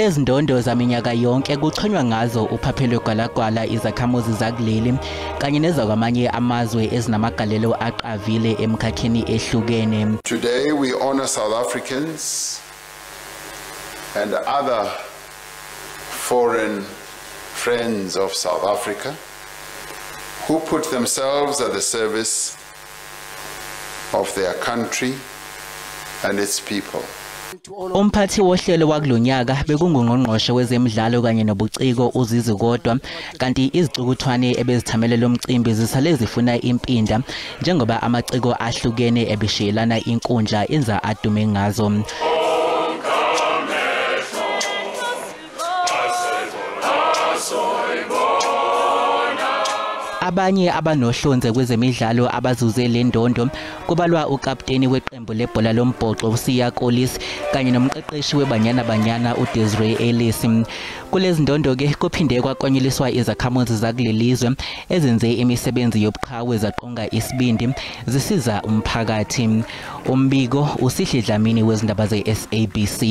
Lezi ndondo zaminyaka yonke kuchonywa ngazo uphaphelo gwalagwala izakhamuzi zakuleli kanye nezakwamanye amazwe ezinamagalelo aqavile emkhakheni ehlukene. Today we honor South Africans and other foreign friends of South Africa who put themselves at the service of their country and its people. Umphathi wohlelo wakulonyaka bekungungqongqoshe wezemidlalo kanye nobuciko uZizi Kodwa, kanti izicukuthwane ebezithamele lomcimbi zisale zifuna impinda njengoba amaciko ahlukene ebeshiyelana inkundla enza adume ngazo. Abanye abanohlonze kwezemidlalo abazuze le ndondo kubalwa ukapteni weqembu lebhola lombhoxo uSiya Kolisi kanye nomqeqeshi weBanyana Banyana uDesiree Ellis. Kulezi ndondo ke kuphinde kwakonyeliswa izakhamuzi zakulelizwe ezenze imisebenzi yobuqhawe zaqonga isibindi zisiza umphakathi. Umbiko uSihle Dlamini wezindaba ze-SABC.